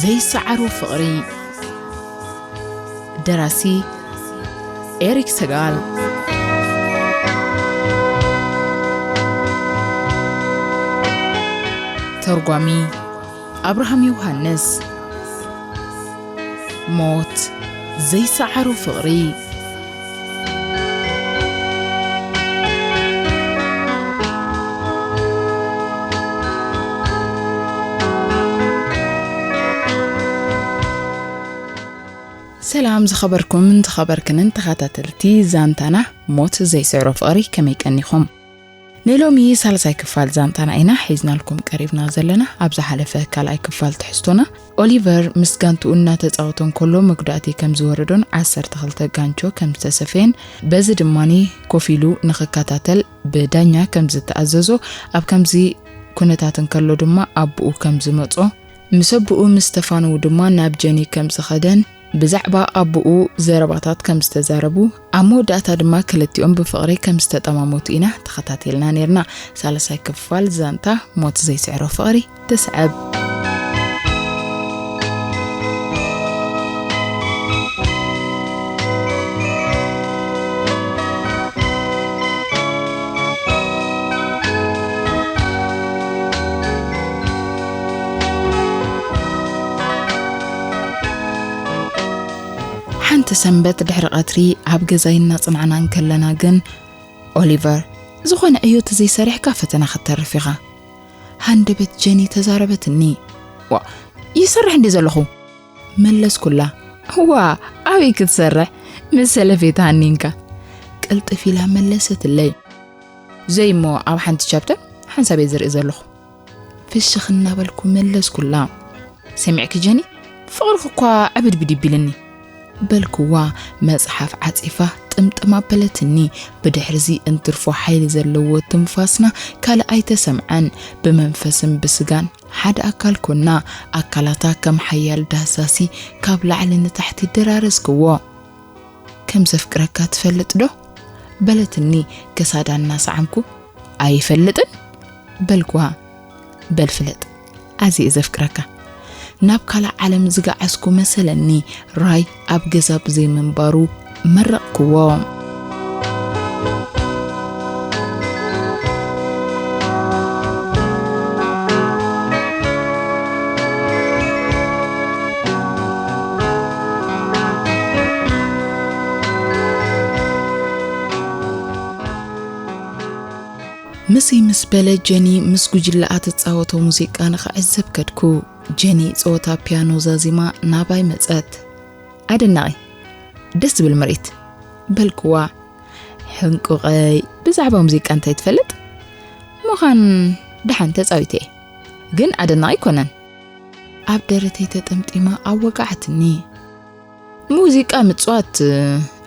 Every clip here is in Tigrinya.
ዘይሰዓሮ ፍቕሪ። ደራሲ ኤሪክ ሰጋል። ተርጓሚ ኣብርሃም ዮሃንስ። ሞት ዘይሰዓሮ ፍቕሪ። ሰላም ዝኸበርኩምን ዝኸበርክንን ተኸታተልቲ ዛንታና ሞት ዘይስዕሮ ፍቕሪ፣ ከመይ ቀኒኹም? ንሎሚ ሳልሳይ ክፋል ዛንታና ኢና ሒዝናልኩም ቀሪብና ዘለና። ኣብ ዝሓለፈ ካልኣይ ክፋል ትሕዝቶና፣ ኦሊቨር ምስ ጋንትኡ እናተጻወተ እንከሎ መጉዳእቲ ከም ዝወረዶን ዓሰርተ ክልተ ጋንቾ ከም ዝተሰፈየን፣ በዚ ድማኒ ኮፍ ኢሉ ንኽከታተል ብዳኛ ከም ዝተኣዘዞ፣ ኣብ ከምዚ ኩነታት እንከሎ ድማ ኣቦኡ ከም ዝመጾ፣ ምስ ኣቦኡ ምስ ተፋነዉ ድማ ናብ ጀኒ ከም ዝኸደን፣ ብዛዕባ ኣቦኡ ዘረባታት ከም ዝተዛረቡ፣ ኣብ መወዳእታ ድማ ክልቲኦም ብፍቕሪ ከም ዝተጠማመቱ ኢና ተኸታቲልና ነይርና። ሳልሳይ ክፋል ዛንታ ሞት ዘይስዕሮ ፍቕሪ ትስዕብ። ሓንቲ ሰንበት ድሕሪ ቀትሪ ኣብ ገዛይ እናጽናዕና እንከለና ግን፣ ኦሊቨር፣ ዝኾነ ዕዮ ተዘይሰሪሕካ ፈተና ክትተርፍ ኢኻ። ሃንደበት ጀኒ ተዛረበትኒ። ዋ፣ ይሰርሕ እንዲ ዘለኹ? መለስኩላ። ዋ፣ ኣበይ ክትሰርሕ? ምስ ሰለፌታ ሃኒንካ። ቅልጥፍ ኢላ መለሰትለይ። ዘይሞ ኣብ ሓንቲ ቻፕተር ሓንሳብ እየ ዝርኢ ዘለኹ። ፍሽኽ እናበልኩ መለስኩላ። ሰሚዕኪ ጀኒ፣ ፍቕርኺ እኳ ዕብድብድ ይቢልኒ። በልክዋ መጽሓፍ ዓጺፋ ጥምጥም ኣበለትኒ። ብድሕርዚ እንትርፎ ሓይሊ ዘለዎ ትንፋስና ካልእ ኣይተሰምዐን። ብመንፈስን ብስጋን ሓደ ኣካል ኮና። ኣካላታ ከም ሓያል ዳህሳሲ ካብ ላዕሊ ንታሕቲ ደራረዝክዎ። ከም ዘፍቅረካ ትፈልጥ ዶ? በለትኒ ክሳዳ እናሰዓምኩ። ኣይፈልጥን በልክዋ። በል ፍለጥ፣ ኣዝየ ዘፍቅረካ። ናብ ካልእ ዓለም ዝገዓዝኩ መሰለኒ። ራይ ኣብ ገዛ ብዘይ ምንባሩ መረቕክዎ። ምስይ ምስ በለ ጀኒ ምስ ጉጅለኣ ትጻወቶ ሙዚቃ ንኽዕዘብ ከድኩ። ጀኒ ጸወታ ፒያኖ ዛዚማ ናባይ መጸት። ኣደናቒ፣ ደስ ዝብል ምርኢት በልክዋ። ሕንቁቐይ፣ ብዛዕባ ሙዚቃ እንታይ ትፈልጥ? ምዃን ደሓን ተጻዊተ እየ፣ ግን ኣደናቒ ኣይኮነን። ኣብ ደረተይ ተጠምጢማ ኣወጋዓትኒ። ሙዚቃ ምጽዋት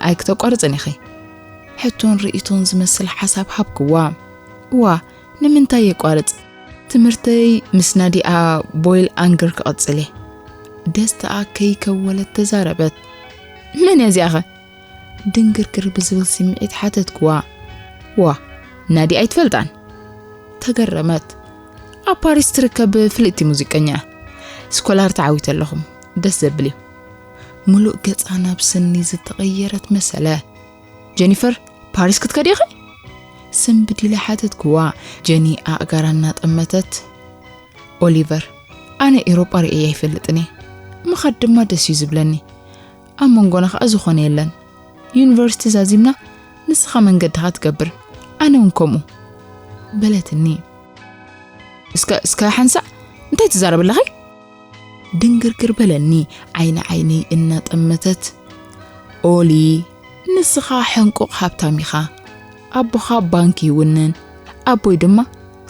ኣይክተቋርጽን ኢኺ። ሕቶን ርእይቶን ዝመስል ሓሳብ ሃብክዋ። እዋ፣ ንምንታይ የቋርጽ? ትምህርተይ ምስ ናዲኣ ቦይል ኣንገር ክቐጽል እየ። ደስታኣ ከይከወለት ተዛረበት። መን እያ እዚኣኸ? ድንግርግር ብዝብል ስምዒት ሓተትክዋ። ዋ፣ ናዲ ኣይትፈልጣን? ተገረመት። ኣብ ፓሪስ ትርከብ ፍልጥቲ ሙዚቀኛ። ስኮላር ተዓዊተ ኣለኹም። ደስ ዘብል እዩ። ምሉእ ገጻ ናብ ስኒ ዝተቐየረት መሰለ። ጀኒፈር፣ ፓሪስ ክትከዲ ኢኺ? ስንብድ ኢለ ሓተትክዋ። ጀኒ ኣእጋራ እናጠመተት። ኦሊቨር፣ ኣነ ኤውሮጳ ርእየ ኣይፈልጥን እየ። ምኻድ ድማ ደስ እዩ ዝብለኒ። ኣብ መንጎና ኸኣ ዝኾነ የለን። ዩኒቨርሲቲ ዛዚምና፣ ንስኻ መንገድኻ ትገብር፣ ኣነ እውን ከምኡ። በለትኒ። እስከ፣ እስከ ሓንሳእ፣ እንታይ ትዛረብ ኣለኺ? ድንግርግር በለኒ፣ ዓይኒ ዓይነይ እናጠመተት። ኦሊ፣ ንስኻ ሕንቁቕ ሃብታም ኢኻ። ኣቦኻ ባንክ ይውንን፣ ኣቦይ ድማ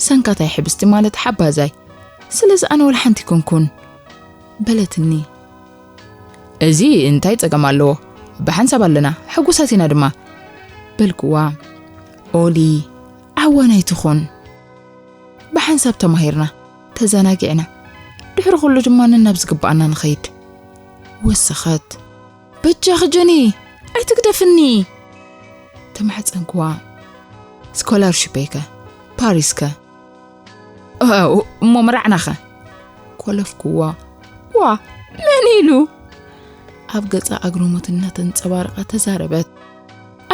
ሰንካታይ ሕብስቲ ማለት ሓባዛይ። ስለዚ ኣነ ወላ ሓንቲ ኣይኮንኩን። በለትኒ። እዚ እንታይ ጸገም ኣለዎ? ብሓንሳብ ኣለና፣ ሕጉሳት ኢና ድማ። በልክዋ። ኦሊ፣ ዓዋን ኣይትኹን። ብሓንሳብ ተማሂርና፣ ተዘናጊዕና፣ ድሕሪ ኩሉ ድማ ነናብ ዝግብኣና ንኸይድ። ወሰኸት። በጃኺ ጀኒ፣ ኣይትግደፍኒ። ተማሕጸንክዋ። ስኮላርሺፐይከ? ፓሪስከ? እ-፣ እሞ መርዓናኸ? ኮለፍክዋ። ዋ፣ መን ኢሉ? ኣብ ገጻ ኣግርሞት እናተንጸባረቐ ተዛረበት።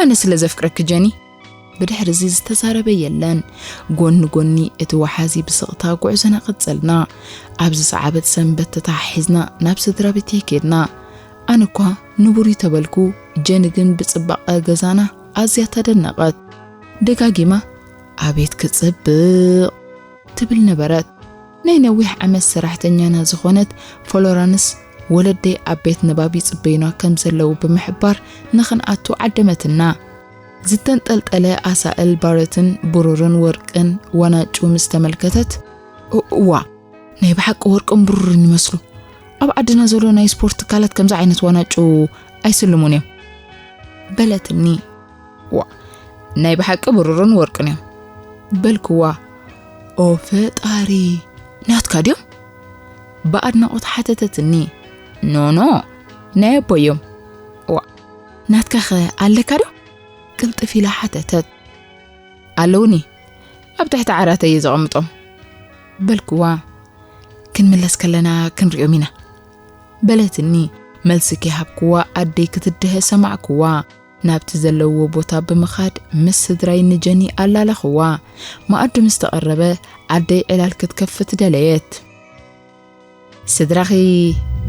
ኣነ ስለ ዘፍቅረኪ ጀኒ። ብድሕሪ እዚ ዝተዛረበ የለን። ጎኒ ጎኒ እቲ ወሓዚ ብስቕታ ጉዕዞና ቀጸልና። ኣብ ዝሰዓበት ሰንበት ተተሓሒዝና ናብ ስድራ ቤተይ ከድና። ኣነ እኳ ንቡር እዩ ተበልኩ፣ ጀኒ ግን ብጽባቐ ገዛና ኣዝያ ተደነቐት። ደጋጊማ "ኣቤት ክጽብቕ!" ትብል ነበረት። ናይ ነዊሕ ዓመት ሰራሕተኛና ዝኾነት ፍሎረንስ፣ ወለደይ ኣብ ቤት ንባብ ይጽበዩና ከም ዘለዉ ብምሕባር ንኽንኣቱ ዓደመትና። ዝተንጠልጠለ ኣሳእል ባረትን ብሩርን ወርቅን ዋናጩ ምስ ተመልከተት፣ "እ-፣ እዋ፣ ናይ ብሓቂ ወርቅን ብሩርን ይመስሉ። ኣብ ዓድና ዘሎ ናይ ስፖርት ትካላት ከምዚ ዓይነት ዋናጩ ኣይስልሙን እዮም" በለትኒ። "ዋ፣ ናይ ብሓቂ ብሩርን ወርቅን እዮም" በልክዋ። "ኦ ፈጣሪ፣ ናትካ ድዮም?" ብኣድናቖት ሓተተትኒ። "ኖ፣ ኖ፣ ናይ ኣቦይ እዮም።" "ዋ፣ ናትካኸ ኣለካ ዶ?" ቅልጥፍ ኢላ ሓተተት። "ኣለውኒ፣ ኣብ ትሕቲ ዓራተይ እየ ዘቐምጦም" በልክዋ። "ክንምለስ ከለና ክንሪኦም ኢና" በለትኒ። መልሲ ከይሃብክዋ ኣደይ ክትድሀ ሰማዕክዋ። ናብቲ ዘለዎ ቦታ ብምኻድ ምስ ስድራይ ንጀኒ ኣላለኽዋ። መኣዲ ምስ ተቐረበ ኣደይ ዕላል ክትከፍት ደለየት። "ስድራኺ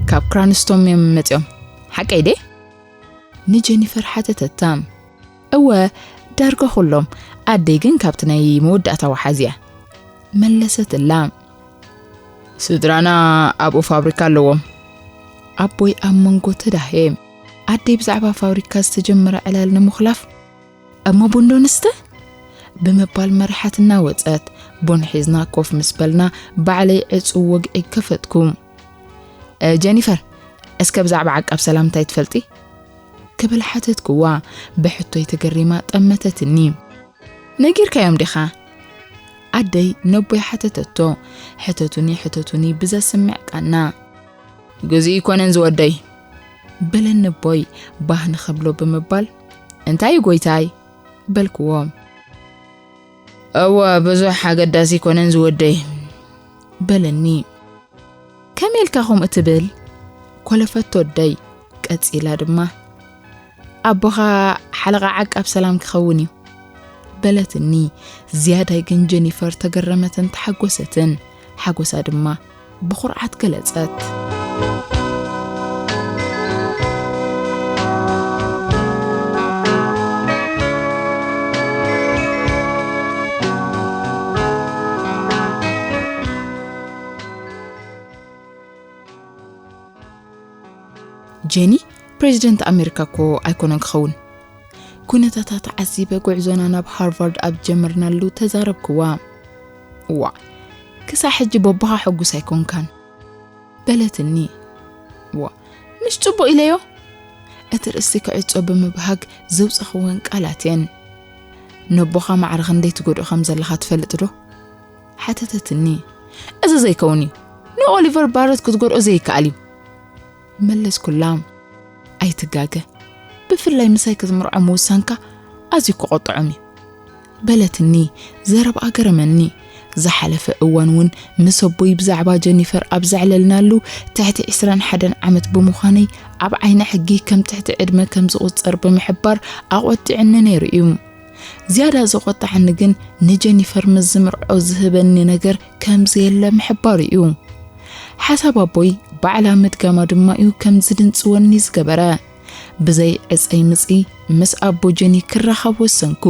ካብ ክራንስቶም እዮም መጺኦም፣ ሓቀይ ደ?" ንጀኒፈር ሓተተታ። "እወ፣ ዳርጋ ኩሎም። ኣደይ ግን ካብቲ ናይ መወዳእታ ወሓዚ እያ" መለሰትላ። "ስድራና ኣብኡ ፋብሪካ ኣለዎም።" ኣቦይ ኣብ መንጎ ተዳህየ። ኣደይ ብዛዕባ ፋብሪካ ዝተጀመረ ዕላል ንምኹላፍ፣ "እሞ ቡን ዶ ንስተ?" ብምባል መሪሓትና ወጸት። ቡን ሒዝና ኮፍ ምስ በልና፣ ባዕለይ ዕጹው ወግዒ ከፈትኩ። "እ፣ ጀኒፈር፣ እስከ ብዛዕባ ዓቃብ ሰላም እንታይ ትፈልጢ?" ክብል ሓተትክዋ። ብሕቶይ ተገሪማ ጠመተትኒ። "ነጊርካዮም ዲኻ?" ኣደይ ነቦይ ሓተተቶ። ሕተቱኒ፣ ሕተቱኒ ብዘስምዕ ቃና። "ግዜ ይኮነን ዝወደይ" በለኒ ኣቦይ ባህ ንኸብሎ ብምባል፣ "እንታይ እዩ ጎይታይ?" በልክዎ። "እወ፣ ብዙሕ ኣገዳሲ ይኮነን ዝወደይ" በለኒ። "ከመይ ኢልካ ከምኡ ትብል?" ኮለፈቶ ኣደይ። ቀጺላ ድማ፣ "ኣቦኻ ሓለቓ ዓቃብ ሰላም ክኸውን እዩ" በለትኒ። ዝያዳይ ግን ጀኒፈር ተገረመትን ተሓጎሰትን። ሓጎሳ ድማ ብኹርዓት ገለጸት። ጀኒ፣ ፕሬዚደንት ኣሜሪካ እኮ ኣይኮነን ክኸውን። ኩነታታ ተዓዚበ ጉዕዞና ናብ ሃርቫርድ ኣብ ጀመርናሉ ተዛረብክዋ። "እዋ፣ ክሳዕ ሕጂ በቦኻ ሕጉስ ኣይኮንካን" በለትኒ። "እዋ፣ ምሽ ጽቡቕ ኢለዮ?" እቲ ርእሲ ክዕጾ ብምብሃግ ዘውጸኽወን ቃላት እየን። "ነቦኻ ማዕረ ክንደይ ትጎድኦ ከም ዘለኻ ትፈልጥ ዶ?" ሓተተትኒ። "እዚ ዘይከውን እዩ። ንኦሊቨር ባሮት ክትጎድኦ ዘይከኣል እዩ" መለስኩላ። "ኣይትጋገ፣ ብፍላይ ምሳይ ክትምርዖ ምውሳንካ ኣዝዩ ክቆጥዖም እዩ" በለትኒ። ዘረብኣ ገረመኒ። ዝሓለፈ እዋን እውን ምስ ኣቦይ ብዛዕባ ጀኒፈር ኣብ ዘዕለልናሉ፣ ትሕቲ ዕስራን ሓደን ዓመት ብምዃነይ፣ ኣብ ዓይኒ ሕጊ ከም ትሕቲ ዕድመ ከም ዝቑጸር ብምሕባር ኣቖጢዕኒ ነይሩ እዩ። ዝያዳ ዘቖጣዓኒ ግን ንጀኒፈር ምስ ዝምርዖ ዝህበኒ ነገር ከም ዘየለ ምሕባሩ እዩ። ሓሳብ ኣቦይ ባዕላ ምድጋማ ድማ እዩ ከም ዝድንጽወኒ ዝገበረ። ብዘይ ዕጸይ ምጺ ምስ ኣቦ ጀኒ ክራኸብ ወሰንኩ።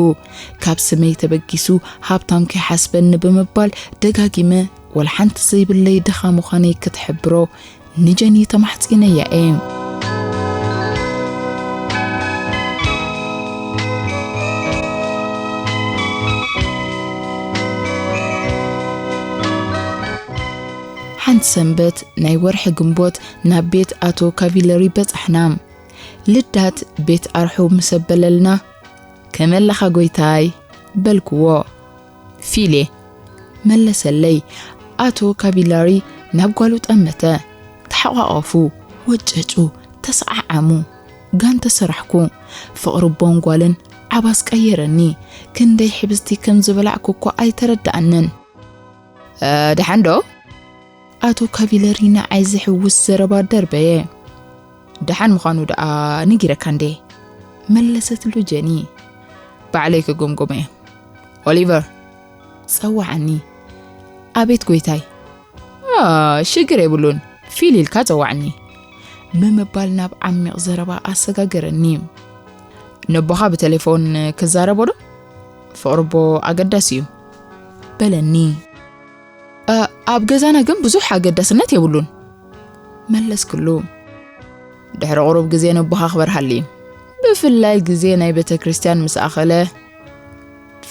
ካብ ስመይ ተበጊሱ ሃብታም ከይሓስበኒ ብምባል ደጋጊመ ወላ ሓንቲ ዘይብለይ ድኻ ምዃነይ ክትሕብሮ ንጀኒ ተማሕጺነያ እየ። ሓንቲ ሰንበት ናይ ወርሒ ግንቦት ናብ ቤት ኣቶ ካቪለሪ በጻሕና። ልዳት ቤት ኣርሑ ምስ ኣበለልና፣ "ከመይ ኣለኻ ጎይታይ?" በልክዎ። "ፊሌ" መለሰለይ። ኣቶ ካቪላሪ ናብ ጓሉ ጠመተ። ተሓቋቐፉ፣ ወጨጩ፣ ተሰዓዓሙ። ጋን ተሰራሕኩ። ፍቕሪ ኣቦን ጓልን ዓባስ ቀየረኒ። ክንደይ ሕብስቲ ከም ዝበላዕኩ እኳ ኣይተረድኣንን። "እ፣ ደሓን ዶ?" ኣቶ ካቪለሪ ንዓይ ዝሕውስ ዘረባ ደርበየ። ደሓን ምዃኑ ደኣ ነጊረካ እንዴ? መለሰትሉ ጀኒ። ባዕለይ ክግምግሞ እየ። ኦሊቨር፣ ጸዋዓኒ። ኣቤት ጎይታይ። ኣ፣ ሽግር የብሉን፣ ፊል ኢልካ ጸዋዕኒ። ብምባል ናብ ዓሚቕ ዘረባ ኣሰጋገረኒ። ነቦኻ ብቴሌፎን ክዛረቦ ዶ? ፍቕሪ ኣቦ ኣገዳሲ እዩ። በለኒ። እ፣ ኣብ ገዛና ግን ብዙሕ ኣገዳስነት የብሉን። መለስክሉ። ድሕሪ ቁሩብ ግዜ ነቦኻ ክበርሃሊ። ብፍላይ ግዜ ናይ ቤተ ክርስቲያን ምስ ኣኸለ።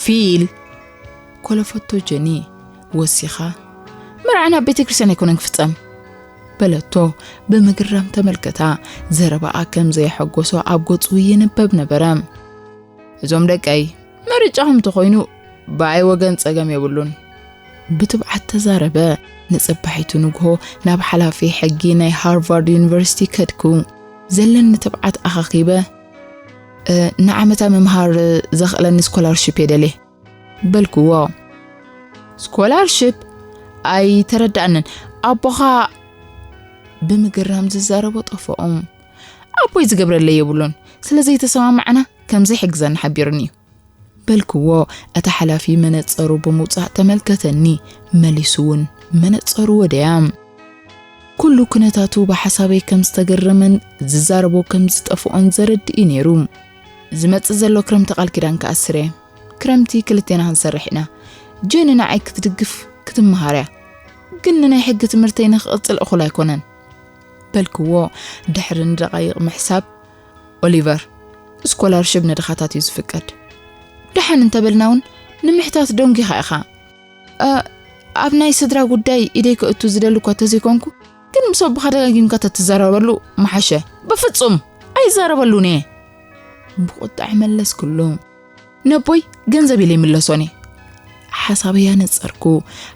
ፊል። ኮለፈቶ ጀኒ። ወሲኻ። መርዓና ኣብ ቤተ ክርስቲያን ኣይኮነን ክፍጸም። በለቶ። ብምግራም ተመልከታ። ዘረባኣ ከም ዘየሐጎሶ ኣብ ገጹ ይንበብ ነበረ። እዞም ደቀይ፣ ምርጫኹም እንተኾይኑ ብኣይ ወገን ጸገም የብሉን። ብትብዓት ተዛረበ። ንጽባሒቱ ንግሆ ናብ ሓላፊ ሕጊ ናይ ሃርቫርድ ዩኒቨርሲቲ ከድኩ። ዘለኒ ትብዓት ኣኻኺበ። እ፣ ንዓመታ ምምሃር ዘኽእለኒ ስኮላርሺፕ የደልየ። በልክዎ። ስኮላርሺፕ? ኣይተረዳእንን። ኣቦኻ ብምግራም ዝዛረቦ ጠፍኦም። ኣቦይ ዝገብረለይ የብሉን። ስለ ዘይተሰማማዕና ከም ዘይሕግዘኒ ሓቢሩኒ እዩ። በልክዎ። እቲ ሓላፊ መነጸሩ ብምውጻእ ተመልከተኒ። መሊሱ እውን መነጸሩ ወደያ። ኩሉ ኩነታቱ ብሓሳበይ ከም ዝተገረመን ዝዛረቦ ከም ዝጠፍኦን ዘረድእ እዩ ነይሩ። ዝመጽእ ዘሎ ክረምቲ ቃል ኪዳን ክኣስር እየ። ክረምቲ ክልቴና ክንሰርሕ ኢና። ጀኒ ንዓይ ክትድግፍ ክትመሃር እያ። ግን ንናይ ሕጊ ትምህርተይ ንክቕጽል እኹል ኣይኮነን። በልክዎ። ድሕሪ ንደቓይቕ ምሕሳብ፣ ኦሊቨር፣ ስኮላርሽፕ ንድኻታት እዩ ዝፍቀድ። ደሓን እንተበልና እውን ንምሕታት ደንጒኻ ኢኻ። እ፣ ኣብ ናይ ስድራ ጉዳይ ኢደይ ከእቱ ዝደሊ እኳ ተዘይኮንኩ፣ ግን ምስ ኣቦኻ ደጋጊምካ ተትዛረበሉ ምሓሸ። በፍጹም ኣይዛረበሉን እየ። ብቁጣዕ መለስኩሉ። ነቦይ ገንዘብ ኢለ ይምለሶን እየ። ሓሳበይ ኣነጸርኩ።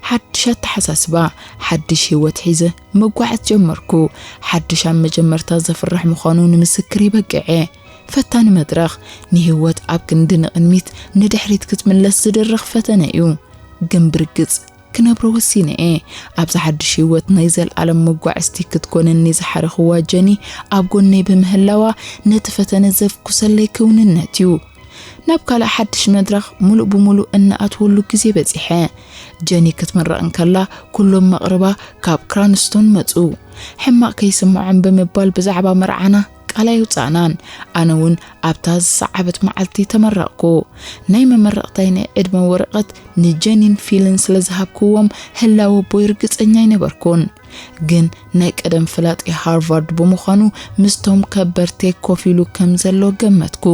ሓድሽ ኣተሓሳስባ፣ ሓድሽ ህይወት ሒዘ መጓዓዝ ጀመርኩ። ሓድሽ ኣብ መጀመርታ ዘፍርሕ ምዃኑ ንምስክር ይበቅዐ። ፈታኒ መድረኽ፣ ንህይወት ኣብ ክንዲ ንቕድሚት ንድሕሪት ክትምለስ ዝድርኽ ፈተነ እዩ። ግን ብርግጽ ክነብሮ ወሲነ እየ። ኣብዚ ሓድሽ ህይወት ናይ ዘልኣለም መጓዕዝቲ ክትኮነኒ ዝሓረኽዋ ጀኒ ኣብ ጎነይ ብምህላዋ ነቲ ፈተነ ዘፍኩሰለይ ክውንነት እዩ። ናብ ካልእ ሓድሽ መድረኽ ምሉእ ብምሉእ እንኣትወሉ ግዜ በጺሐ። ጀኒ ክትምረቕ እንከላ ኩሎም መቕርባ ካብ ክራንስቶን መጹ። ሕማቕ ከይስምዖም ብምባል ብዛዕባ መርዓና ቃል ኣይውጻእናን። ኣነ እውን ኣብታ ዝሰዓበት መዓልቲ ተመረቕኩ። ናይ መመረቕታይ ናይ ዕድመ ወረቐት ንጀኒን ፊልን ስለ ዝሃብክዎም ህላወ ኣቦይ ርግጸኛ ኣይነበርኩን። ግን ናይ ቀደም ፍላጥ ሃርቫርድ ብምዃኑ ምስቶም ከበርቴ ኮፍ ኢሉ ከም ዘሎ ገመትኩ።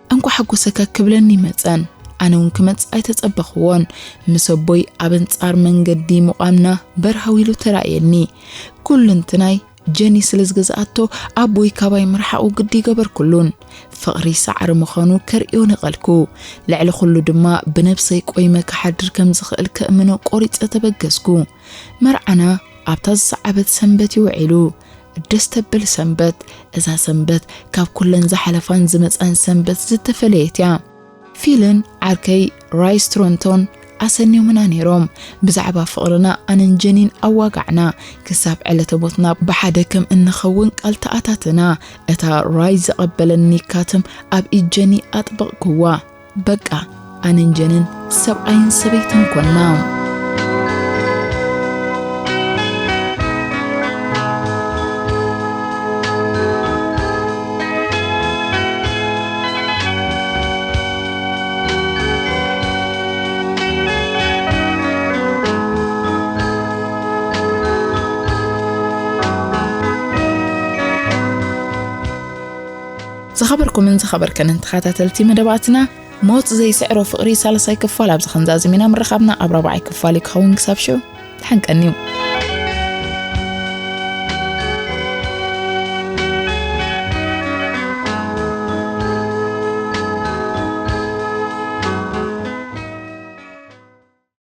እንኳዕ ሓጎሰካ ክብለኒ መጸን። ኣነ እውን ክመጽእ ኣይተጸበኽዎን። ምስ ኣቦይ ኣብ ኣንጻር መንገዲ ምቋምና በርሃው ኢሉ ተራእየኒ። ኩሉ እንትናይ ጀኒ ስለ ዝገዝኣቶ ኣቦይ ካባይ ምርሓቑ ግዲ ገበርኩሉን። ፍቕሪ ሳዕሪ ምዃኑ ከርእዮ ነቐልኩ። ልዕሊ ኩሉ ድማ ብነብሰይ ቆይመ ክሓድር ከም ዝኽእል ከእምኖ ቆሪጸ ተበገስኩ። መርዓና ኣብታ ዝሰዓበት ሰንበት እዩ ውዒሉ። ደስ ተብል ሰንበት። እዛ ሰንበት ካብ ኩለን ዝሓለፋን ዝመጻን ሰንበት ዝተፈለየት እያ። ፊልን ዓርከይ ራይ ስትሮንቶን ኣሰንዮምና ነይሮም። ብዛዕባ ፍቕርና ኣነን ጀኒን ኣዋጋዕና። ክሳብ ዕለተ ሞትና ብሓደ ከም እንኸውን ቃል ተኣታተና። እታ ራይ ዘቐበለኒ ካትም ኣብ ኢድ ጀኒ ኣጥበቕክዋ። በቃ፣ ኣነን ጀንን ሰብኣይን ሰበይትን ኮንና። ዝኸበርኩምን ዝኸበርከንን ተኸታተልቲ መደባትና፣ ሞት ዘይስዕሮ ፍቕሪ ሳልሳይ ክፋል ኣብዚ ክንዛዝም ኢና። ምርኻብና ኣብ ራብዓይ ክፋል እዩ ክኸውን። ክሳብ ሽዑ፣ ደሓን ቀንዩ።